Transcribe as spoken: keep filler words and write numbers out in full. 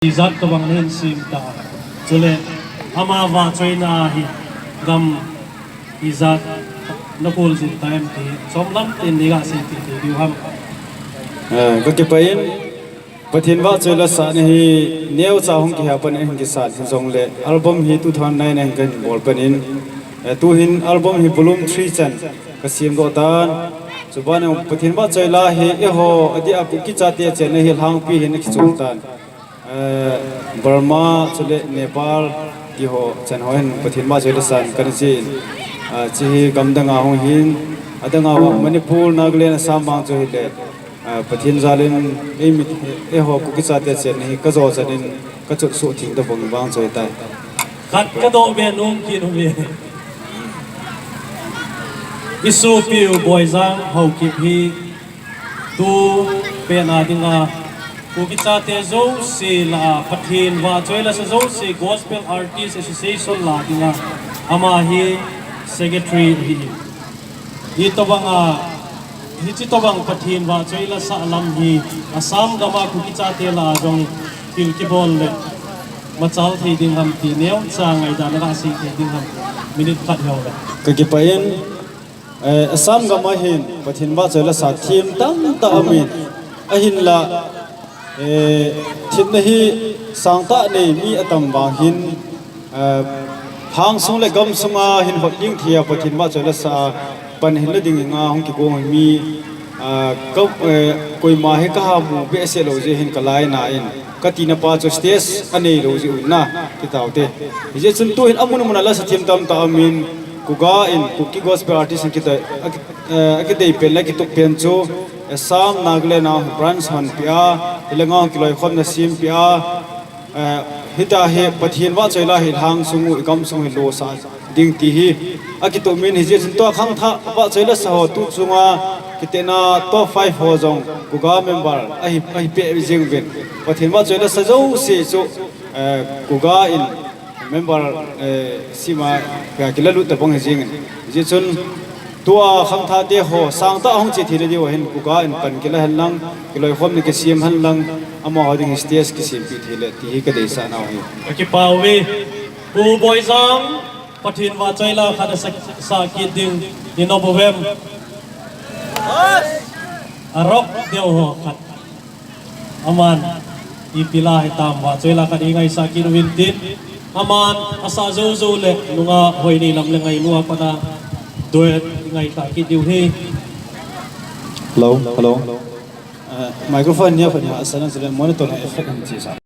ijat tobang nahin sem ta. Chule ama vahchoina hi gam ijat nakol jing ta em ti chomlam tin nei gasei thei diu ham? Eh, kakipah in. Pathen vahchoi la sahna hi neocha hung kihe a pat in hin kisat hijongle album hi two thousand nine a hin kahin bol pan in, eh, tuhin album hi volume three chan kasemdoh tan. Chuban in Pathen vahchoi la hi eiho adeh a Kuki chate chenna hi lhangpi hin akichol tan. Eh, Burma chule Nepal tiho chan ho hin Pathen vahchoi la san kana jih in, ah, hiche hi gam dang a hung hin, adang a Manipur, Nagaland, Assam vang chu hile, ah, Pathen jal in eimi, eiho Kuki chate chenna hi kajo chan in kachot soh theng tabang vang chu hitai. Khat kadoh be nom kit uve. Isopiu Boijang Haokip hi tu pen a dinga Kuki chate jouse lah a Pathen vahchoi la sa jouse Gospel Artist Association lah a dinga ama hi secretary ahi. Hitobanga, hiche tobang Pathen vahchoi la sah lam hi Assam gam a Kuki chate lah a jong thil kibol le machal thei ding ham ti neocha ngaidan nagasei thei ding ham? Minute khat hiu le. Kakipah in, eh, Assam gam a hin Pathen vahchoi la sa them tamtah aumin, ahinla, eh, themna hi sangtah nei mi atam vang hin, eh, lhangsung le gamsung a hin hot ding thei a Pathen vahchoi la sa a pan hin la ding nga hung kigong hi mi, ah, ka, eh, koima hi kaha mu behseh lou jeh hin kalai na in, katina pa chu stage anei lou jeh un na, kitaute. Hijeh chun tuhin amun mun a la sa them tamtah aumin, Kuga in, Kuki Gospel Artist in kita, aki-, eh, akidei pen le akitup pen chu, eh, Assam, Nagaland a branch hon peh a, hilanga kiloikhomna sem peh a, eh, hitia hi Pathen vahchoi la hi lhangsung u, igamsung u hi losah ding ti hi akitup min, hijeh chun tua khangthah vahchoi la sa ho tu chunga kitena top five ho jong Kuga member ahi, ahi peh jing uvin. Pathen vahchoi la sa jouse chu, eh, Kuga in member, eh, sima ka kila lut tabang hi jing in. Hijeh chun tua khangthah te ho sangtah hung che thei na diu ahin Kuga in pan kila hen lang, kiloikhomna kisem hen lang, amaho ding stage kisempeh thei le ti hi kadeisah nau hi. Kakipah uve. Pu Boijang, Pathen vahchoi la khat asah, sah kit ding, inom uvem? Arop deu ho khat. Aman, ipi la hitam vahchoi la khat ingaisah kit uvin tin. Aman, asah jou jou le, nunga Hoineilam le Ngainu a pat a duet ingaisah kit diu hi. Hello, hello. Eh, microphone nia khat nia, asana chule monitor na effect hung che sa.